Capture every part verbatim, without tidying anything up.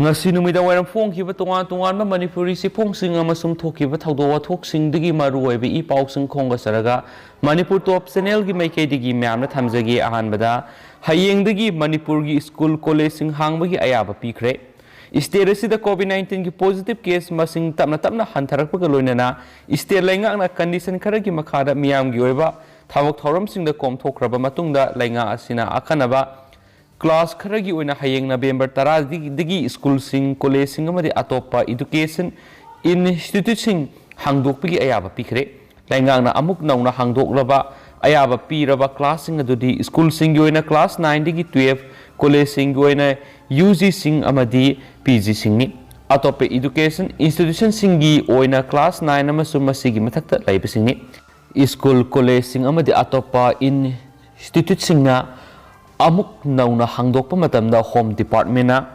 ꯉꯁꯤ ꯅꯨꯃꯤꯗꯥꯡ ꯋꯥꯏꯔꯝ ꯐꯣꯡꯈꯤꯕ ꯇꯣꯉꯥꯟ ꯇꯣꯉꯥꯟꯕ ꯃꯅꯤꯄꯨꯔꯤ ꯆꯦꯐꯣꯡꯁꯤꯡ ꯑꯃꯁꯨꯡ ꯊꯣꯛꯈꯤꯕ ꯊꯧꯗꯣꯛ ꯋꯥꯊꯣꯛꯁꯤꯡꯗꯒꯤ ꯃꯔꯨ ꯑꯣꯏꯕ ꯏ ꯄꯥꯎꯁꯤꯡ ꯈꯣꯝꯒꯠꯆꯔꯒ, ꯃꯅꯤꯄꯨꯔ ꯇꯣꯞ ꯆꯦꯅꯦꯜꯒꯤ ꯃꯥꯏꯀꯩꯗꯒꯤ ꯃꯌꯥꯝꯅ ꯊꯝꯖꯒꯦ꯫ ꯑꯍꯥꯟꯕꯗ, ꯍꯌꯦꯡꯗꯒꯤ ꯃꯅꯤꯄꯨꯔꯒꯤ ꯁ꯭ꯀꯨꯜ ꯀꯣꯂꯦꯖꯁꯤꯡ ꯍꯥꯡꯕꯒꯤ ꯑꯌꯥꯕ ꯄꯤꯈ꯭ꯔꯦ꯫ ꯁ꯭ꯇꯦꯠ ꯑꯁꯤꯗ ꯀꯣꯚꯤꯗ ꯅꯥꯏꯟꯇꯤꯟꯒꯤ ꯄꯣꯖꯤꯇꯤꯚ ꯀꯦꯁ ꯃꯁꯤꯡ ꯇꯞꯅ ꯇꯞꯅ ꯍꯟꯊꯔꯛꯄꯒ ꯂꯣꯏꯅꯅ, ꯁ꯭ꯇꯦꯠ ꯂꯩꯉꯥꯛꯅ ꯀꯟꯗꯤꯁꯟ ꯈꯔꯒꯤ ꯃꯈꯥꯗ ꯃꯤꯌꯥꯝꯒꯤ ꯑꯣꯏꯕ ꯊꯕꯛ ꯊꯧꯔꯝꯁꯤꯡꯗ ꯀꯣꯝꯊꯣꯛꯈ꯭ꯔꯕ ꯃꯇꯨꯡꯗ, ꯂꯩꯉꯥꯛ ꯑꯁꯤꯅ ꯑꯈꯟꯅꯕ ꯀ꯭ꯂꯥꯁ ꯈꯔꯒꯤ ꯑꯣꯏꯅ ꯍꯌꯦꯡ ꯅꯕꯦꯝꯕꯔ ꯇꯔꯥꯗꯒꯤ ꯁ꯭ꯀꯨꯜꯁꯤꯡ, ꯀꯣꯂꯦꯖꯁꯤꯡ ꯑꯃꯗꯤ ꯑꯇꯣꯞꯄ ꯏꯗꯨꯀꯦꯁꯟ ꯏꯟꯁꯇꯤꯇ꯭ꯌꯨꯠꯁꯤꯡ ꯍꯥꯡꯗꯣꯛꯄꯒꯤ ꯑꯌꯥꯕ ꯄꯤꯈ꯭ꯔꯦ꯫ ꯂꯩꯉꯥꯛꯅ ꯑꯃꯨꯛ ꯅꯧꯅ ꯍꯥꯡꯗꯣꯛꯂꯕ ꯑꯌꯥꯕ ꯄꯤꯔꯕ ꯀ꯭ꯂꯥꯁꯁꯤꯡ ꯑꯗꯨꯗꯤ ꯁ꯭ꯀꯨꯜꯁꯤꯡꯒꯤ ꯑꯣꯏꯅ ꯀ꯭ꯂꯥꯁ ꯅꯥꯏꯟꯗꯒꯤ ꯇꯨꯌꯦꯜꯐ, ꯀꯣꯂꯦꯖꯁꯤꯡꯒꯤ ꯑꯣꯏꯅ ꯌꯨ ꯖꯤꯁꯤꯡ ꯑꯃꯗꯤ ꯄꯤ ꯖꯤꯁꯤꯡꯅꯤ꯫ ꯑꯇꯣꯞꯄ ꯏꯗꯨꯀꯦꯁꯟ ꯏꯟꯁꯇꯤꯇ꯭ꯌꯨꯁꯟꯁꯤꯡꯒꯤ ꯑꯣꯏꯅ ꯀ꯭ꯂꯥꯁ ꯅꯥꯏꯟ ꯑꯃꯁꯨꯡ ꯃꯁꯤꯒꯤ ꯃꯊꯛꯇ ꯂꯩꯕꯁꯤꯡꯅꯤ꯫ ꯁ꯭ꯀꯨꯜ, ꯀꯣꯂꯦꯖꯁꯤꯡ ꯑꯃꯗꯤ ꯑꯇꯣꯞꯄ ꯏꯟꯁꯇꯤꯇ꯭ꯌꯨꯠꯁꯤꯡꯅ ꯑꯃꯨꯛ ꯅꯧꯅ ꯍꯥꯡꯗꯣꯛꯄ ꯃꯇꯝꯗ ꯍꯣꯝ ꯗꯤꯄꯥꯔꯠꯃꯦꯟꯅ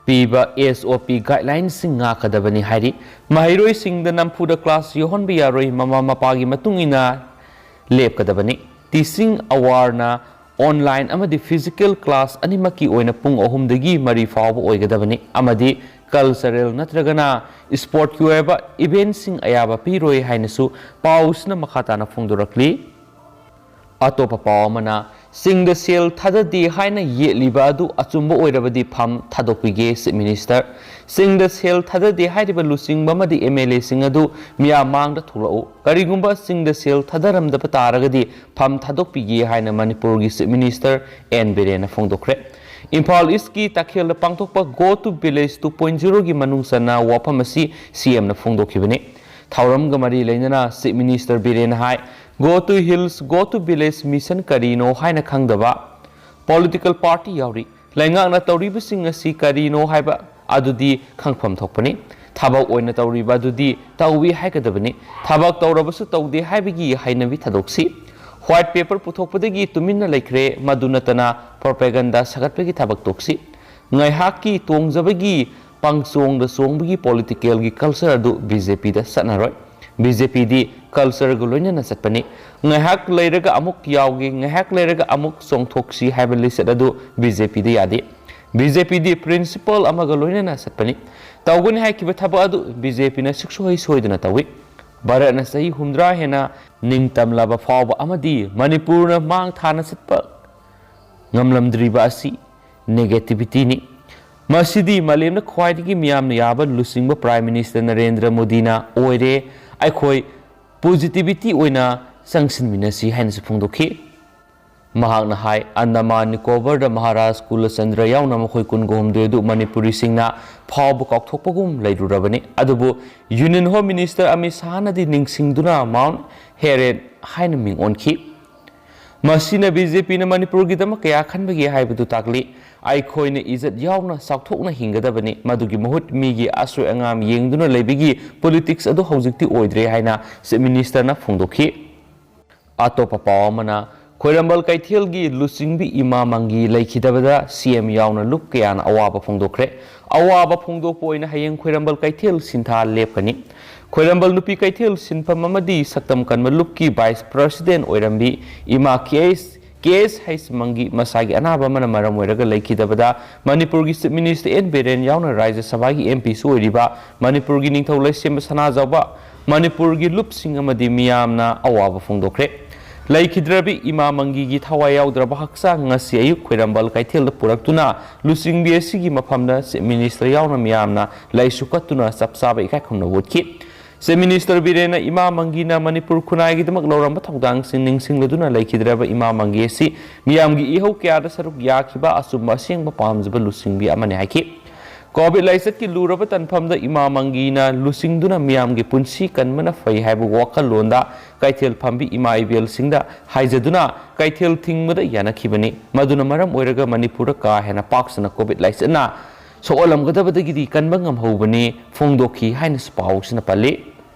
ꯄꯤꯕ ꯑꯦꯁ ꯑꯣ ꯄꯤ ꯒꯥꯏꯗꯂꯥꯏꯟꯁꯤꯡ ꯉꯥꯛꯀꯗꯕꯅꯤ ꯍꯥꯏꯔꯤ꯫ ꯃꯍꯩꯔꯣꯏꯁꯤꯡꯗ ꯅꯝꯐꯨꯗ ꯀ꯭ꯂꯥꯁ ꯌꯥꯎꯍꯟꯕ ꯌꯥꯔꯣꯏ, ꯃꯃꯥ ꯃꯄꯥꯒꯤ ꯃꯇꯨꯡ ꯏꯟꯅ ꯂꯦꯞꯀꯗꯕꯅꯤ꯫ ꯇꯤꯆꯤꯡ ꯑꯋꯥꯔꯅ ꯑꯣꯟꯂꯥꯏꯟ ꯑꯃꯗꯤ ꯐꯤꯖꯤꯀꯦꯜ ꯀ꯭ꯂꯥꯁ ꯑꯅꯤꯃꯛꯀꯤ ꯑꯣꯏꯅ ꯄꯨꯡ ꯑꯍꯨꯝꯗꯒꯤ ꯃꯔꯤ ꯐꯥꯎꯕ ꯑꯣꯏꯒꯗꯕꯅꯤ ꯑꯃꯗꯤ ꯀꯜꯆꯔꯦꯜ ꯅꯠꯇ꯭ꯔꯒꯅ ꯁ꯭ꯄꯣꯔꯠꯀꯤ ꯑꯣꯏꯕ ꯏꯚꯦꯟꯠꯁꯤꯡ ꯑꯌꯥꯕ ꯄꯤꯔꯣꯏ ꯍꯥꯏꯅꯁꯨ ꯄꯥꯎꯁꯤꯅ ꯃꯈꯥ ꯇꯥꯅ ꯐꯣꯡꯗꯣꯔꯛꯂꯤ꯫ ꯑꯇꯣꯞꯄ ꯄꯥꯎ ꯑꯃꯅ, ꯆꯤꯡꯗ ꯁꯦꯜ ꯊꯥꯗꯗꯦ ꯍꯥꯏꯅ ꯌꯦꯠꯂꯤꯕ ꯑꯗꯨ ꯑꯆꯨꯝꯕ ꯑꯣꯏꯔꯕꯗꯤ ꯐꯝ ꯊꯥꯗꯣꯛꯄꯤꯒꯦ ꯆꯤꯐ ꯃꯤꯅꯤꯁꯇꯔ꯫ ꯆꯤꯡꯗ ꯁꯦꯜ ꯊꯥꯗꯗꯦ ꯍꯥꯏꯔꯤꯕ ꯂꯨꯆꯤꯡꯕ ꯑꯃꯗꯤ ꯑꯦꯝ ꯑꯦꯜ ꯑꯦꯁꯤꯡ ꯑꯗꯨ ꯃꯤꯌꯥꯝ ꯃꯥꯡꯗ ꯊꯣꯛꯂꯛꯎ꯫ ꯀꯔꯤꯒꯨꯝꯕ ꯆꯤꯡꯗ ꯁꯦꯜ ꯊꯥꯗꯔꯝꯗꯕ ꯇꯥꯔꯒꯗꯤ ꯐꯝ ꯊꯥꯗꯣꯛꯄꯤꯒꯦ ꯍꯥꯏꯅ ꯃꯅꯤꯄꯨꯔꯒꯤ ꯆꯤꯐ ꯃꯤꯅꯤꯁꯇꯔ ꯑꯦꯟ ꯕꯤꯔꯦꯟꯅ ꯐꯣꯡꯗꯣꯛꯈ꯭ꯔꯦ꯫ ꯏꯝꯐꯥꯜ ꯏꯁꯀꯤ ꯇꯈꯦꯜꯗ ꯄꯥꯡꯊꯣꯛꯄ Go to Village two point zero ꯒꯤ ꯃꯅꯨꯡ ꯆꯟꯅ ꯋꯥꯐꯝ ꯑꯁꯤ ꯁꯤ ꯑꯦꯝꯅ ꯐꯣꯡꯗꯣꯛꯈꯤꯕꯅꯤ꯫ ꯊꯧꯔꯝꯒ ꯃꯔꯤ ꯂꯩꯅꯅ ꯆꯤꯐ ꯃꯤꯅꯤꯁꯇꯔ ꯕꯤꯔꯦꯟꯅ ꯍꯥꯏ, Go to Hills, Go to Village mission ꯀꯔꯤꯅꯣ ꯍꯥꯏꯅ ꯈꯪꯗꯕ ꯄꯣꯂꯤꯇꯤꯀꯦꯜ ꯄꯥꯔꯇꯤ ꯌꯥꯎꯔꯤ꯫ ꯂꯩꯉꯥꯛꯅ ꯇꯧꯔꯤꯕꯁꯤꯡ ꯑꯁꯤ ꯀꯔꯤꯅꯣ ꯍꯥꯏꯕ ꯑꯗꯨꯗꯤ ꯈꯪꯐꯝ ꯊꯣꯛꯄꯅꯤ꯫ ꯊꯕꯛ ꯑꯣꯏꯅ ꯇꯧꯔꯤꯕ ꯑꯗꯨꯗꯤ ꯇꯧꯏ ꯍꯥꯏꯒꯗꯕꯅꯤ꯫ ꯊꯕꯛ ꯇꯧꯔꯕꯁꯨ ꯇꯧꯗꯦ ꯍꯥꯏꯕꯒꯤ ꯍꯩꯅꯕꯤ ꯊꯥꯗꯣꯛꯁꯤ꯫ ꯋꯥꯏꯠ ꯄꯦꯄꯔ ꯄꯨꯊꯣꯛꯄꯗꯒꯤ ꯇꯨꯃꯤꯟꯅ ꯂꯩꯈ꯭ꯔꯦ, ꯃꯗꯨ ꯅꯠꯇꯅ ꯄ꯭ꯔꯣꯄꯦꯒꯟꯗꯥ ꯁꯥꯒꯠꯄꯒꯤ ꯊꯕꯛ ꯇꯣꯛꯁꯤ꯫ ꯉꯥꯏꯍꯥꯛꯀꯤ ꯇꯣꯡꯖꯕꯒꯤ ꯄꯪꯆꯣꯡꯗ ꯆꯣꯡꯕꯒꯤ ꯄꯣꯂꯤꯇꯤꯀꯦꯜꯒꯤ ꯀꯜꯆꯔ ꯑꯗꯨ ꯕꯤ ꯖꯦ ꯄꯤꯗ ꯆꯠꯅꯔꯣꯏ꯫ ꯕꯤ ꯖꯦ ꯄꯤꯗꯤ ꯀꯜꯆꯔꯒ ꯂꯣꯏꯅꯅ ꯆꯠꯄꯅꯤ꯫ ꯉꯥꯏꯍꯥꯛ ꯂꯩꯔꯒ ꯑꯃꯨꯛ ꯌꯥꯎꯒꯦ, ꯉꯥꯏꯍꯥꯛ ꯂꯩꯔꯒ ꯑꯃꯨꯛ ꯆꯣꯡꯊꯣꯛꯁꯤ ꯍꯥꯏꯕ ꯂꯤꯆꯠ ꯑꯗꯨ ꯕꯤ ꯖꯦ ꯄꯤꯗ ꯌꯥꯗꯦ꯫ ꯕꯤ ꯖꯦ ꯄꯤꯗꯤ ꯄ꯭ꯔꯤꯟꯁꯤꯄꯜ ꯑꯃꯒ ꯂꯣꯏꯅꯅ ꯆꯠꯄꯅꯤ꯫ ꯇꯧꯒꯅꯤ ꯍꯥꯏꯈꯤꯕ ꯊꯕꯛ ꯑꯗꯨ ꯕꯤ ꯖꯦ ꯄꯤꯅ ꯁꯨꯛꯁꯣꯏ ꯁꯣꯏꯗꯅ ꯇꯧꯏ꯫ ꯚꯥꯔꯠꯅ ꯆꯍꯤ ꯍꯨꯝꯗ꯭ꯔꯥ ꯍꯦꯟꯅ ꯅꯤꯡꯇꯝꯂꯕ ꯐꯥꯎꯕ ꯑꯃꯗꯤ ꯃꯅꯤꯄꯨꯔꯅ ꯃꯥꯡ ꯊꯥꯅ ꯆꯠꯄ ꯉꯝꯂꯝꯗ꯭ꯔꯤꯕ ꯑꯁꯤ ꯅꯦꯒꯦꯇꯤꯚꯤꯇꯤꯅꯤ꯫ ꯃꯁꯤꯗꯤ ꯃꯥꯂꯦꯝꯗ ꯈ꯭ꯋꯥꯏꯗꯒꯤ ꯃꯤꯌꯥꯝꯅ ꯌꯥꯕ ꯂꯨꯆꯤꯡꯕ ꯄ꯭ꯔꯥꯏꯝ ꯃꯤꯅꯤꯁꯇꯔ ꯅꯔꯦꯟꯗ꯭ꯔ ꯃꯣꯗꯤꯅ ꯑꯣꯏꯔꯦ꯫ ꯑꯩꯈꯣꯏ ꯄꯣꯖꯤꯇꯤꯚꯤꯇꯤ ꯑꯣꯏꯅ ꯆꯪꯁꯤꯟꯃꯤꯟꯅꯁꯤ ꯍꯥꯏꯅꯁꯨ ꯐꯣꯡꯗꯣꯛꯈꯤ꯫ ꯃꯍꯥꯛꯅ ꯍꯥꯏ, ꯑꯟꯗꯃꯥꯟ ꯅꯤꯀꯣꯕꯔꯗ ꯃꯍꯥꯔꯥꯖ ꯀꯨꯂꯆꯟꯗ꯭ꯔ ꯌꯥꯎꯅ ꯃꯈꯣꯏ ꯀꯨꯟꯒ ꯍꯨꯝꯗꯣꯏ ꯑꯗꯨ ꯃꯅꯤꯄꯨꯔꯤꯁꯤꯡꯅ ꯐꯥꯎꯕ ꯀꯥꯎꯊꯣꯛꯄꯒꯨꯝ ꯂꯩꯔꯨꯔꯕꯅꯤ꯫ ꯑꯗꯨꯕꯨ ꯌꯨꯅꯤꯌꯟ ꯍꯣꯝ ꯃꯤꯅꯤꯁꯇꯔ ꯑꯃꯤꯠ ꯁꯥꯍꯅꯗꯤ ꯅꯤꯡꯁꯤꯡꯗꯨꯅ ꯃꯥꯎꯟꯠ ꯍꯦꯔꯦꯠ ꯍꯥꯏꯅ ꯃꯤꯡ ꯑꯣꯟꯈꯤ꯫ ꯃꯁꯤꯅ ꯕꯤ ꯖꯦ ꯄꯤꯅ ꯃꯅꯤꯄꯨꯔꯒꯤꯗꯃꯛ ꯀꯌꯥ ꯈꯟꯕꯒꯦ ꯍꯥꯏꯕꯗꯨ ꯇꯥꯛꯂꯤ꯫ ꯑꯩꯈꯣꯏꯅ ꯏꯖꯠ ꯌꯥꯎꯅ ꯆꯥꯎꯊꯣꯛꯅ ꯍꯤꯡꯒꯗꯕꯅꯤ꯫ ꯃꯗꯨꯒꯤ ꯃꯍꯨꯠ ꯃꯤꯒꯤ ꯑꯁꯣꯏ ꯑꯉꯥꯝ ꯌꯦꯡꯗꯨꯅ ꯂꯩꯕꯒꯤ ꯄꯣꯂꯤꯇꯤꯛꯁ ꯑꯗꯨ ꯍꯧꯖꯤꯛꯇꯤ ꯑꯣꯏꯗ꯭ꯔꯦ ꯍꯥꯏꯅ ꯆꯤꯐ ꯃꯤꯅꯤꯁꯇꯔꯅ ꯐꯣꯡꯗꯣꯛꯈꯤ꯫ ꯑꯇꯣꯞꯄ ꯄꯥꯎ ꯑꯃꯅ, ꯈ꯭ꯋꯥꯏꯔꯝꯕꯟ ꯀꯩꯊꯦꯜꯒꯤ ꯂꯨꯆꯤꯡꯕꯤ ꯏꯃꯥ ꯃꯪꯒꯤ ꯂꯩꯈꯤꯗꯕꯗ ꯁꯤ ꯑꯦꯝ ꯌꯥꯎꯅ ꯂꯨꯞ ꯀꯌꯥꯅ ꯑꯋꯥꯕ ꯐꯣꯡꯗꯣꯛꯈ꯭ꯔꯦ꯫ ꯑꯋꯥꯕ ꯐꯣꯡꯗꯣꯛꯄ ꯑꯣꯏꯅ ꯍꯌꯦꯡ ꯈ꯭ꯋꯥꯏꯔꯝꯕꯟ ꯀꯩꯊꯦꯜ ꯁꯤꯟꯊꯥ ꯂꯦꯞꯀꯅꯤ꯫ ꯈ꯭ꯋꯥꯏꯔꯝꯕꯟ ꯅꯨꯄꯤ ꯀꯩꯊꯦꯜ ꯁꯤꯟꯐꯝ ꯑꯃꯗꯤ ꯁꯛꯇꯝ ꯀꯟꯕ ꯂꯨꯞꯀꯤ ꯚꯥꯏꯁ ꯄ꯭ꯔꯁꯤꯗꯦꯟ ꯑꯣꯏꯔꯝꯕꯤ ꯏꯃꯥ ꯀꯦ ꯑꯦꯁ, ꯀꯦ ꯑꯦꯁ ꯍꯩꯆ ꯃꯪꯒꯤ ꯃꯁꯥꯒꯤ ꯑꯅꯥꯕ ꯑꯃꯅ ꯃꯔꯝ ꯑꯣꯏꯔꯒ ꯂꯩꯈꯤꯗꯕꯗ ꯃꯅꯤꯄꯨꯔꯒꯤ ꯆꯤꯐ ꯃꯤꯅꯤꯁꯇꯔ ꯑꯦꯟ ꯕꯤꯔꯦꯟ ꯌꯥꯎꯅ ꯔꯥꯖ꯭ꯌ ꯁꯚꯥꯒꯤ ꯑꯦꯝ ꯄꯤꯁꯨ ꯑꯣꯏꯔꯤꯕ ꯃꯅꯤꯄꯨꯔꯒꯤ ꯅꯤꯡꯊꯧ ꯂꯩꯁꯦꯝꯕ ꯁꯅꯥꯖꯥꯎꯕ, ꯃꯅꯤꯄꯨꯔꯒꯤ ꯂꯨꯞꯁꯤꯡ ꯑꯃꯗꯤ ꯃꯤꯌꯥꯝꯅ ꯑꯋꯥꯕ ꯐꯣꯡꯗꯣꯛꯈ꯭ꯔꯦ꯫ ꯂꯩꯈꯤꯗ꯭ꯔꯕꯤ ꯏꯃꯥ ꯃꯪꯒꯤꯒꯤ ꯊꯋꯥꯏ ꯌꯥꯎꯗ꯭ꯔꯕ ꯍꯛꯆꯥꯡ ꯉꯁꯤ ꯑꯌꯨꯛ ꯈ꯭ꯋꯥꯏꯔꯝꯕꯟ ꯀꯩꯊꯦꯜꯗ ꯄꯨꯔꯛꯇꯨꯅ ꯂꯨꯆꯤꯡꯕꯤ ꯑꯁꯤꯒꯤ ꯃꯐꯝꯗ ꯆꯤꯐ ꯃꯤꯅꯤꯁꯇꯔ ꯌꯥꯎꯅ ꯃꯤꯌꯥꯝꯅ ꯂꯩꯁꯨ ꯀꯠꯇꯨꯅ ꯆꯞ ꯆꯥꯕ ꯏꯀꯥꯏ ꯈꯨꯝꯅꯕ ꯎꯠꯈꯤ꯫ ꯆꯤꯐ ꯃꯤꯅꯤꯁꯇꯔ ꯕꯤꯔꯦꯟꯅ ꯏꯃꯥ ꯃꯪꯒꯤꯅ ꯃꯅꯤꯄꯨꯔ ꯈꯨꯟꯅꯥꯏꯒꯤꯗꯃꯛ ꯂꯧꯔꯝꯕ ꯊꯧꯗꯥꯡꯁꯤꯡ ꯅꯤꯡꯁꯤꯡꯂꯗꯨꯅ ꯂꯩꯈꯤꯗ꯭ꯔꯕ ꯏꯃꯥ ꯃꯪꯒꯤ ꯑꯁꯤ ꯃꯤꯌꯥꯝꯒꯤ ꯏꯍꯧ ꯀꯌꯥꯗ ꯁꯔꯨꯛ ꯌꯥꯈꯤꯕ ꯑꯆꯨꯝꯕ ꯑꯁꯦꯡꯕ ꯄꯥꯝꯖꯕ ꯂꯨꯆꯤꯡꯕꯤ ꯑꯃꯅꯤ ꯍꯥꯏꯈꯤ꯫ ꯀꯣꯚꯤꯗ ꯂꯥꯏꯆꯠꯀꯤ ꯂꯨꯔꯕ ꯇꯥꯟꯐꯝꯗ ꯏꯃꯥ ꯃꯪꯒꯤꯅ ꯂꯨꯆꯤꯡꯗꯨꯅ ꯃꯤꯌꯥꯝꯒꯤ ꯄꯨꯟꯁꯤ ꯀꯟꯕꯅ ꯐꯩ ꯍꯥꯏꯕ ꯋꯥꯈꯜꯂꯣꯟꯗ ꯀꯩꯊꯦꯜ ꯐꯝꯕꯤ ꯏꯃꯥ ꯏꯕꯦꯜꯁꯤꯡꯗ ꯍꯥꯏꯖꯗꯨꯅ ꯀꯩꯊꯦꯜ ꯊꯤꯡꯕꯗ ꯌꯥꯅꯈꯤꯕꯅꯤ꯫ ꯃꯗꯨꯅ ꯃꯔꯝ ꯑꯣꯏꯔꯒ ꯃꯅꯤꯄꯨꯔꯗ ꯀꯥ ꯍꯦꯟꯅ ꯄꯥꯛ ꯁꯟꯅ ꯀꯣꯚꯤꯗ ꯂꯥꯏꯆꯠꯅ ꯁꯣꯛꯍꯜꯂꯝꯒꯗꯕꯗꯒꯤꯗꯤ ꯀꯟꯕ ꯉꯝꯍꯧꯕꯅꯤ ꯐꯣꯡꯗꯣꯛꯈꯤ ꯍꯥꯏꯅꯁꯨ ꯄꯥꯎꯁꯤꯅ ꯄꯜꯂꯤ꯫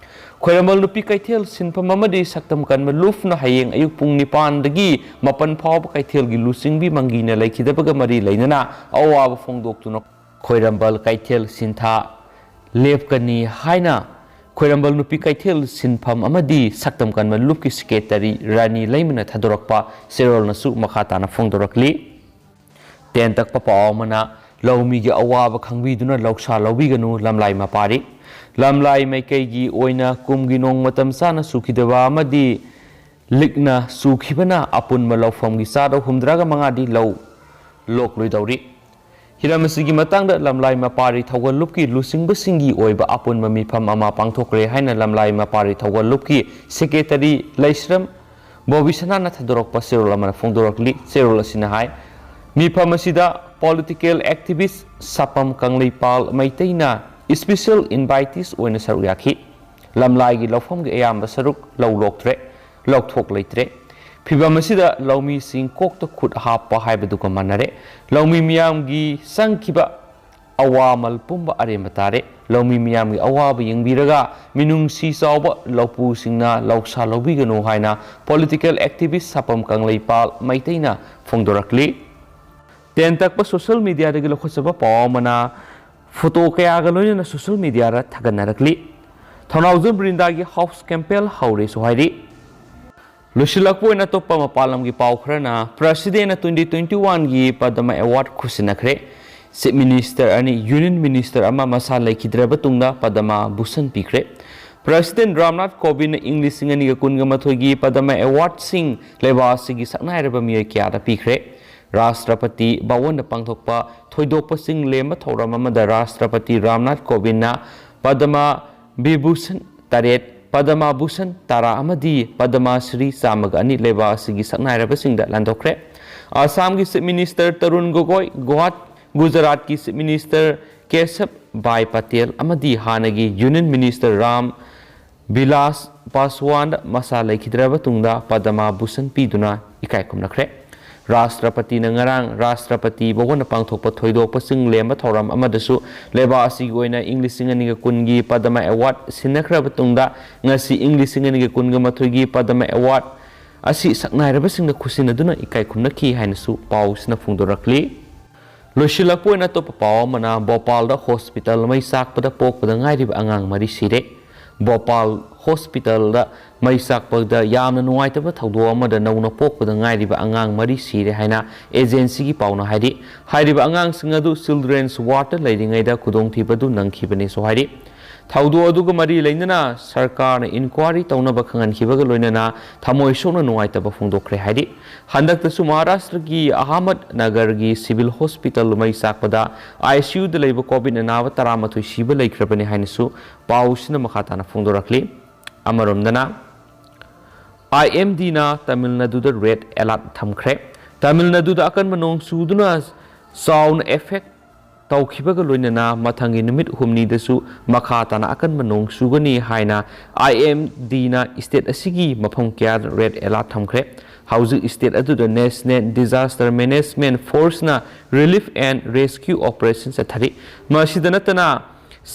ꯈ꯭ꯋꯥꯏꯔꯝꯕꯟ ꯅꯨꯄꯤ ꯀꯩꯊꯦꯜ ꯁꯤꯟꯐꯝ ꯑꯃꯗꯤ ꯁꯛꯇꯝ ꯀꯟꯕ ꯂꯨꯞꯅ ꯍꯌꯦꯡ ꯑꯌꯨꯛ ꯄꯨꯡ ꯅꯤꯄꯥꯟꯗꯒꯤ ꯃꯥꯄꯟ ꯐꯥꯎꯕ ꯀꯩꯊꯦꯜꯒꯤ ꯂꯨꯆꯤꯡꯕꯤ ꯃꯪꯒꯤꯅ ꯂꯩꯈꯤꯗꯕꯒ ꯃꯔꯤ ꯂꯩꯅꯅ ꯑꯋꯥꯕ ꯐꯣꯡꯗꯣꯛꯇꯨꯅ ꯈ꯭ꯋꯥꯏꯔꯝꯕꯟ ꯀꯩꯊꯦꯜ ꯁꯤꯟꯊꯥ ꯂꯦꯞꯀꯅꯤ ꯍꯥꯏꯅ ꯈ꯭ꯋꯥꯏꯔꯝꯕꯟ ꯅꯨꯄꯤ ꯀꯩꯊꯦꯜ ꯁꯤꯟꯐꯝ ꯑꯃꯗꯤ ꯁꯛꯇꯝ ꯀꯟꯕ ꯂꯨꯞꯀꯤ ꯁꯦꯀ꯭ꯔꯦꯇꯔꯤ ꯔꯥꯅꯤ ꯂꯩꯃꯅ ꯊꯥꯗꯣꯔꯛꯄ ꯆꯦꯔꯣꯜꯅꯁꯨ ꯃꯈꯥ ꯇꯥꯅ ꯐꯣꯡꯗꯣꯔꯛꯂꯤ꯫ ꯇꯦꯟ ꯇꯛꯄ ꯄꯥꯎ ꯑꯃꯅ, ꯂꯧꯃꯤꯒꯤ ꯑꯋꯥꯕ ꯈꯪꯕꯤꯗꯨꯅ ꯂꯧꯁꯥ ꯂꯧꯕꯤꯒꯅꯨ, ꯂꯝꯂꯥꯏ ꯃꯄꯥꯔꯤ꯫ ꯂꯝꯂꯥꯏ ꯃꯥꯏꯀꯩꯒꯤ ꯑꯣꯏꯅ ꯀꯨꯝꯒꯤ ꯅꯣꯡ ꯃꯇꯝ ꯆꯥꯅ ꯆꯨꯈꯤꯗꯕ ꯑꯃꯗꯤ ꯂꯤꯛꯅ ꯆꯨꯈꯤꯕꯅ ꯑꯄꯨꯟꯕ ꯂꯧꯐꯝꯒꯤ ꯆꯥꯗ ꯍꯨꯝꯗ꯭ꯔꯥꯒ ꯃꯉꯥꯗꯤ ꯂꯧ ꯂꯣꯛꯂꯣꯏꯗꯧꯔꯤ꯫ ꯍꯤꯔꯝ ꯑꯁꯤꯒꯤ ꯃꯇꯥꯡꯗ ꯂꯝꯂꯥꯏ ꯃꯄꯥꯔꯤ ꯊꯧꯒꯜ ꯂꯨꯞꯀꯤ ꯂꯨꯆꯤꯡꯕꯁꯤꯡꯒꯤ ꯑꯣꯏꯕ ꯑꯄꯨꯟꯕ ꯃꯤꯐꯝ ꯑꯃ ꯄꯥꯡꯊꯣꯛꯈ꯭ꯔꯦ ꯍꯥꯏꯅ ꯂꯝꯂꯥꯏ ꯃꯄꯥꯔꯤ ꯊꯧꯒꯜ ꯂꯨꯞꯀꯤ ꯁꯦꯀ꯭ꯔꯦꯇꯔꯤ ꯂꯩꯁ꯭ꯔꯝ ꯕꯣꯕꯤꯁꯅꯥꯅ ꯊꯥꯗꯣꯔꯛꯄ ꯆꯦꯔꯣꯜ ꯑꯃꯅ ꯐꯣꯡꯗꯣꯔꯛꯂꯤ꯫ ꯆꯦꯔꯣꯜ ꯑꯁꯤꯅ ꯍꯥꯏ, ꯃꯤꯐꯝ ꯑꯁꯤꯗ ꯄꯣꯂꯤꯇꯤꯀꯦꯜ ꯑꯦꯛꯇꯤꯚꯤꯁ ꯁꯥꯄꯝ ꯀꯪꯂꯩꯄꯥꯜ ꯃꯩꯇꯩꯅ ꯏꯁꯄꯤꯁꯦꯜ ꯏꯟꯚꯥꯏꯇꯤꯁ ꯑꯣꯏꯅ ꯁꯔꯨꯛ ꯌꯥꯈꯤ꯫ ꯂꯝꯂꯥꯏꯒꯤ ꯂꯧꯐꯝꯒꯤ ꯑꯌꯥꯝꯕ ꯁꯔꯨꯛ ꯂꯧ ꯂꯣꯛꯇ꯭ꯔꯦ, ꯂꯧꯊꯣꯛ ꯂꯩꯇ꯭ꯔꯦ꯫ ꯐꯤꯚꯝ ꯑꯁꯤꯗ ꯂꯧꯃꯤꯁꯤꯡ ꯀꯣꯛꯇ ꯈꯨꯠ ꯍꯥꯞꯄ ꯍꯥꯏꯕꯗꯨꯒ ꯃꯥꯟꯅꯔꯦ꯫ ꯂꯧꯃꯤ ꯃꯤꯌꯥꯝꯒꯤ ꯆꯪꯈꯤꯕ ꯑꯋꯥꯃꯜ ꯄꯨꯝꯕ ꯑꯔꯦꯝꯕ ꯇꯥꯔꯦ꯫ ꯂꯧꯃꯤ ꯃꯤꯌꯥꯝꯒꯤ ꯑꯋꯥꯕ ꯌꯦꯡꯕꯤꯔꯒ ꯃꯤꯅꯨꯡꯁꯤ ꯆꯥꯎꯕ ꯂꯧꯄꯨꯁꯤꯡꯅ ꯂꯧꯁꯥ ꯂꯧꯕꯤꯒꯅꯨ ꯍꯥꯏꯅ ꯄꯣꯂꯤꯇꯤꯀꯦꯜ ꯑꯦꯛꯇꯤꯚꯤꯁ ꯁꯥꯄꯝ ꯀꯪꯂꯩꯄꯥꯜ ꯃꯩꯇꯩꯅ ꯐꯣꯡꯗꯣꯔꯛꯂꯤ꯫ ꯇꯦꯟ ꯇꯛꯄ ꯁꯣꯁꯤꯌꯦꯜ ꯃꯤꯗꯤꯌꯥꯗꯒꯤ ꯂꯧꯈꯠꯆꯕ ꯄꯥꯎ ꯑꯃꯅ ꯐꯣꯇꯣ ꯀꯌꯥꯒ ꯂꯣꯏꯅꯅ ꯁꯣꯁꯤꯌꯦꯜ ꯃꯤꯗꯤꯌꯥꯗ ꯊꯥꯒꯠꯅꯔꯛꯂꯤ꯫ ꯊꯧꯅꯥꯎꯖꯝ ꯕ꯭ꯔꯤꯟꯗꯥꯒꯤ ꯍꯥꯎꯁ ꯀꯦꯝꯄꯦꯜ ꯍꯧꯔꯦꯁꯨ ꯍꯥꯏꯔꯤ꯫ ꯂꯣꯏꯁꯤꯜꯂꯛꯄ ꯑꯣꯏꯅ ꯑꯇꯣꯞꯄ ꯃꯄꯥꯟ ꯂꯝꯒꯤ ꯄꯥꯎ ꯈꯔꯅ, ꯄ꯭ꯔꯁꯤꯗꯦꯟꯅ ꯇ꯭ꯋꯦꯟꯇꯤ ꯇ꯭ꯋꯦꯟꯇꯤ ꯋꯥꯟꯒꯤ ꯄꯗꯃ ꯑꯦꯋꯥꯔꯗ ꯈꯨꯠꯁꯤꯟꯅꯈ꯭ꯔꯦ꯫ ꯆꯤꯐ ꯃꯤꯅꯤꯁꯇꯔ ꯑꯅꯤ, ꯌꯨꯅꯤꯌꯟ ꯃꯤꯅꯤꯁꯇꯔ ꯑꯃ ꯃꯁꯥ ꯂꯩꯈꯤꯗ꯭ꯔꯕ ꯇꯨꯡꯗ ꯄꯗꯃ ꯚꯨꯁꯟ ꯄꯤꯈ꯭ꯔꯦ꯫ ꯄ꯭ꯔꯁꯤꯗꯦꯟ ꯔꯥꯝꯅꯥꯊ ꯀꯣꯕꯤꯟꯗꯅ ꯏꯪ ꯂꯤꯁꯤꯡ ꯑꯅꯤꯒ ꯀꯨꯟꯒ ꯃꯥꯊꯣꯏꯒꯤ ꯄꯗꯃ ꯑꯦꯋꯥꯔꯗꯁꯤꯡ ꯂꯩꯕꯥꯛ ꯑꯁꯤꯒꯤ ꯁꯛꯅꯥꯏꯔꯕ ꯃꯤꯑꯣꯏ ꯀꯌꯥꯗ ꯄꯤꯈ꯭ꯔꯦ꯫ ꯔꯥꯁꯇ꯭ꯔꯄꯇꯤ ꯚꯋꯟꯗ ꯄꯥꯡꯊꯣꯛꯄ ꯊꯣꯏꯗꯣꯛꯄ ꯆꯤꯡ ꯂꯦꯝꯕ ꯊꯧꯔꯝ ꯑꯃꯗ ꯔꯥꯁꯇ꯭ꯔꯄꯇꯤ ꯔꯥꯝꯅꯥꯊ ꯀꯣꯕꯤꯟꯗꯅ ꯄꯗꯃ ꯚꯤꯚꯨꯁꯟ ꯇꯔꯦꯠ, ꯄꯗꯃ ꯚꯨꯁꯟ ꯇꯔꯥ ꯑꯃꯗꯤ ꯄꯗꯃ ꯁ꯭ꯔꯤ ꯆꯥꯝꯃꯒ ꯑꯅꯤ ꯂꯩꯕꯥꯛ ꯑꯁꯤꯒꯤ ꯁꯛꯅꯥꯏꯔꯕꯁꯤꯡꯗ ꯂꯥꯟꯗꯣꯛꯈ꯭ꯔꯦ꯫ ꯑꯁꯥꯝꯒꯤ ꯆꯤꯐ ꯃꯤꯅꯤꯁꯇꯔ ꯇꯔꯨꯟ ꯒꯣꯒꯣꯏ, ꯒꯨꯋꯥꯠ-, ꯒꯨꯖꯔꯥꯠꯀꯤ ꯆꯤꯐ ꯃꯤꯅꯤꯁꯇꯔ ꯀꯦꯁꯕ ꯚꯥꯏ ꯄꯇꯦꯜ ꯑꯃꯗꯤ ꯍꯥꯟꯅꯒꯤ ꯌꯨꯅꯤꯌꯟ ꯃꯤꯅꯤꯁꯇꯔ ꯔꯥꯝ ꯕꯤꯂꯥꯁ ꯄꯥꯁꯋꯥꯟꯗ ꯃꯁꯥ ꯂꯩꯈꯤꯗ꯭ꯔꯕ ꯇꯨꯡꯗ ꯄꯗꯃ ꯚꯨꯁꯟ ꯄꯤꯗꯨꯅ ꯏꯀꯥꯏ ꯈꯨꯝꯅꯈ꯭ꯔꯦ꯫ ꯔꯥꯁꯇ꯭ꯔꯄꯇꯤꯅ ꯉꯔꯥꯡ ꯔꯥꯁꯇ꯭ꯔꯄꯇꯤ ꯚꯋꯟꯗ ꯄꯥꯡꯊꯣꯛꯄ ꯊꯣꯏꯗꯣꯛꯄ ꯆꯤꯡ ꯂꯦꯝꯕ ꯊꯧꯔꯝ ꯑꯃꯗꯁꯨ ꯂꯩꯕꯥꯛ ꯑꯁꯤꯒꯤ ꯑꯣꯏꯅ ꯏꯪ ꯂꯤꯁꯤꯡ ꯑꯅꯤꯒ ꯀꯨꯟꯒꯤ ꯄꯗꯃ ꯑꯦꯋꯥꯔꯗ ꯁꯤꯟꯅꯈ꯭ꯔꯕ ꯇꯨꯡꯗ ꯉꯁꯤ ꯏꯪ ꯂꯤꯁꯤꯡ ꯑꯅꯤꯒ ꯀꯨꯟꯒ ꯃꯥꯊꯣꯏꯒꯤ ꯄꯗꯃ ꯑꯦꯋꯥꯔꯗ ꯑꯁꯤ ꯁꯛꯅꯥꯏꯔꯕꯁꯤꯡꯅ ꯈꯨꯠꯁꯤꯟꯅꯗꯨꯅ ꯏꯀꯥꯏ ꯈꯨꯝꯅꯈꯤ ꯍꯥꯏꯅꯁꯨ ꯄꯥꯎꯁꯤꯅ ꯐꯣꯡꯗꯣꯔꯛꯂꯤ꯫ ꯂꯣꯏꯁꯤꯜꯂꯛꯄ ꯑꯣꯏꯅ ꯑꯇꯣꯞꯄ ꯄꯥꯎ ꯑꯃꯅ, ꯚꯣꯄꯥꯜꯗ ꯍꯣꯁꯄꯤꯇꯥꯜ ꯃꯩ ꯆꯥꯛꯄꯗ ꯄꯣꯛꯄꯗ ꯉꯥꯏꯔꯤꯕ ꯑꯉꯥꯡ ꯃꯔꯤ ꯁꯤꯔꯦ꯫ ꯚꯣꯄꯥꯜ ꯍꯣꯁꯄꯤꯇꯥꯜꯗ ꯃꯩ ꯆꯥꯛꯄꯗ ꯌꯥꯝꯅ ꯅꯨꯡꯉꯥꯏꯇꯕ ꯊꯧꯗꯣꯛ ꯑꯃꯗ ꯅꯧꯅ ꯄꯣꯛꯄꯗ ꯉꯥꯏꯔꯤꯕ ꯑꯉꯥꯡ ꯃꯔꯤ ꯁꯤꯔꯦ ꯍꯥꯏꯅ ꯑꯦꯖꯦꯟꯁꯤꯒꯤ ꯄꯥꯎꯅ ꯍꯥꯏꯔꯤ꯫ ꯍꯥꯏꯔꯤꯕ ꯑꯉꯥꯡꯁꯤꯡ ꯑꯗꯨ ꯆꯤꯜꯗ꯭ꯔꯦꯟꯁ ꯋꯥꯔꯗꯇ ꯂꯩꯔꯤꯉꯩꯗ ꯈꯨꯗꯣꯡꯊꯤꯕꯗꯨ ꯅꯪꯈꯤꯕꯅꯤꯁꯨ ꯍꯥꯏꯔꯤ꯫ ꯊꯧꯗꯣꯛ ꯑꯗꯨꯒ ꯃꯔꯤ ꯂꯩꯅꯅ ꯁꯔꯀꯥꯔꯅ ꯏꯟꯀ꯭ꯋꯥꯔꯤ ꯇꯧꯅꯕ ꯈꯪꯍꯟꯈꯤꯕꯒ ꯂꯣꯏꯅꯅ ꯊꯃꯣꯏ ꯁꯣꯛꯅ ꯅꯨꯡꯉꯥꯏꯇꯕ ꯐꯣꯡꯗꯣꯛꯈ꯭ꯔꯦ ꯍꯥꯏꯔꯤ꯫ ꯍꯟꯗꯛꯇꯁꯨ ꯃꯍꯥꯔꯥꯁꯇ꯭ꯔꯒꯤ ꯑꯍꯃꯗ ꯅꯒꯔꯒꯤ ꯁꯤꯚꯤꯜ ꯍꯣꯁꯄꯤꯇꯥꯜ ꯃꯩ ꯆꯥꯛꯄꯗ ꯑꯥꯏ ꯁꯤ ꯌꯨꯗ ꯂꯩꯕ ꯀꯣꯚꯤꯗ ꯅꯥꯕ ꯇꯔꯥꯃꯥꯊꯣꯏ ꯁꯤꯕ ꯂꯩꯈ꯭ꯔꯕꯅꯤ ꯍꯥꯏꯅꯁꯨ ꯄꯥꯎꯁꯤꯅ ꯃꯈꯥ ꯇꯥꯅ ꯐꯣꯡꯗꯣꯔꯛꯂꯤ꯫ ꯑꯃꯔꯣꯝꯗꯅ, ꯑꯥꯏ ꯑꯦꯝ ꯗꯤꯅ ꯇꯥꯃꯤꯜ ꯅꯥꯗꯨꯗ ꯔꯦꯗ ꯑꯦꯂꯥꯔꯠ ꯊꯝꯈ꯭ꯔꯦ꯫ ꯇꯥꯃꯤꯜ ꯅꯥꯗꯨꯗ ꯑꯀꯟꯕ ꯅꯣꯡ ꯆꯨꯗꯨꯅ ꯆꯥꯎꯅ ꯑꯦꯐꯦꯛ ꯇꯧꯈꯤꯕꯒ ꯂꯣꯏꯅꯅ ꯃꯊꯪꯒꯤ ꯅꯨꯃꯤꯠ ꯍꯨꯝꯅꯤꯗꯁꯨ ꯃꯈꯥ ꯇꯥꯅ ꯑꯀꯟꯕ ꯅꯣꯡ ꯆꯨꯒꯅꯤ ꯍꯥꯏꯅ ꯑꯥꯏ ꯑꯦꯝ ꯗꯤꯅ ꯁ꯭ꯇꯦꯠ ꯑꯁꯤꯒꯤ ꯃꯐꯝ ꯀꯌꯥꯗ ꯔꯦꯗ ꯑꯦꯂꯥꯔꯠ ꯊꯝꯈ꯭ꯔꯦ꯫ ꯍꯧꯖꯤꯛ ꯁ꯭ꯇꯦꯠ ꯑꯗꯨꯗ National Disaster Management Forceꯅ relief and rescue operation ꯆꯠꯊꯔꯤ꯫ ꯃꯁꯤꯗ ꯅꯠꯇꯅ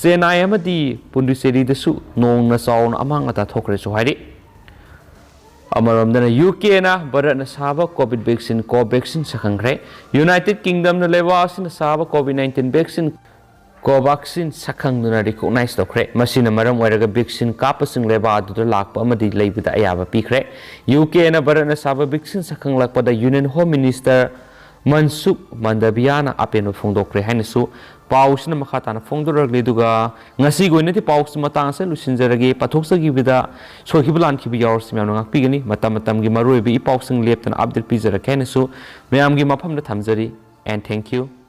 ꯆꯦꯟꯅꯥꯏ ꯑꯃꯗꯤ ꯄꯨꯗꯨꯆꯦꯔꯤꯗꯁꯨ ꯅꯣꯡꯅ ꯆꯥꯎꯅ ꯑꯃꯥꯡ ꯑꯇꯥ ꯊꯣꯛꯈ꯭ꯔꯦꯁꯨ ꯍꯥꯏꯔꯤ꯫ ꯑꯃꯔꯣꯝꯗꯅ, ꯌꯨ ꯀꯦꯅ ꯚꯥꯔꯠꯅ ꯁꯥꯕ ꯀꯣꯚꯤꯗ ꯚꯦꯛꯁꯤꯟ ꯀꯣꯚꯦꯛꯁꯤꯟ ꯁꯛꯈꯪꯈ꯭ꯔꯦ꯫ ꯌꯨꯅꯥꯏꯇꯦꯗ ꯀꯤꯡꯗꯝꯅ ꯂꯩꯕꯥꯛ ꯑꯁꯤꯅ ꯁꯥꯕ ꯀꯣꯚꯤꯗ ꯅꯥꯏꯟꯇꯤꯟ ꯚꯦꯛꯁꯤꯟ ꯀꯣꯚꯥꯛꯁꯤꯟ ꯁꯛꯈꯪꯗꯨꯅ ꯔꯤꯀꯣꯛꯅꯥꯏꯖ ꯇꯧꯈ꯭ꯔꯦ꯫ ꯃꯁꯤꯅ ꯃꯔꯝ ꯑꯣꯏꯔꯒ ꯚꯦꯛꯁꯤꯟ ꯀꯥꯞꯄꯁꯤꯡ ꯂꯩꯕꯥꯛ ꯑꯗꯨꯗ ꯂꯥꯛꯄ ꯑꯃꯗꯤ ꯂꯩꯕꯗ ꯑꯌꯥꯕ ꯄꯤꯈ꯭ꯔꯦ꯫ ꯌꯨ ꯀꯦꯅ ꯚꯥꯔꯠꯅ ꯁꯥꯕ ꯚꯦꯛꯁꯤꯟ ꯁꯛꯈꯪꯂꯛꯄꯗ ꯌꯨꯅꯤꯌꯟ ꯍꯣꯝ ꯃꯤꯅꯤꯁꯇꯔ ꯃꯟꯁꯨꯈ ꯃꯟꯗꯥꯚꯤꯌꯥꯅ ꯑꯄꯦꯟꯕ ꯐꯣꯡꯗꯣꯛꯈ꯭ꯔꯦ ꯍꯥꯏꯅꯁꯨ ꯄꯥꯎꯁꯤꯅ ꯃꯈꯥ ꯇꯥꯅ ꯐꯣꯡꯗꯣꯔꯛꯂꯤ꯫ ꯑꯗꯨꯒ ꯉꯁꯤꯒꯤ ꯑꯣꯏꯅꯗꯤ ꯄꯥꯎꯁꯤ ꯃꯇꯥꯡ ꯑꯁꯤꯗ ꯂꯣꯏꯁꯤꯟꯖꯔꯒꯦ꯫ ꯄꯥꯊꯣꯛꯆꯈꯤꯕꯗ ꯁꯣꯏꯈꯤꯕ ꯂꯥꯟꯈꯤꯕ ꯌꯥꯎꯔꯁꯨ ꯃꯌꯥꯝꯅ ꯉꯥꯛꯄꯤꯒꯅꯤ꯫ ꯃꯇꯝ ꯃꯇꯝꯒꯤ ꯃꯔꯨꯑꯣꯏꯕ ꯏ ꯄꯥꯎꯁꯤꯡ ꯂꯦꯞꯇꯅ ꯑꯞꯗꯦꯠ ꯄꯤꯖꯔꯛꯀꯦ ꯍꯥꯏꯅꯁꯨ ꯃꯌꯥꯝꯒꯤ ꯃꯐꯝꯗ ꯊꯝꯖꯔꯤ꯫ And thank you꯫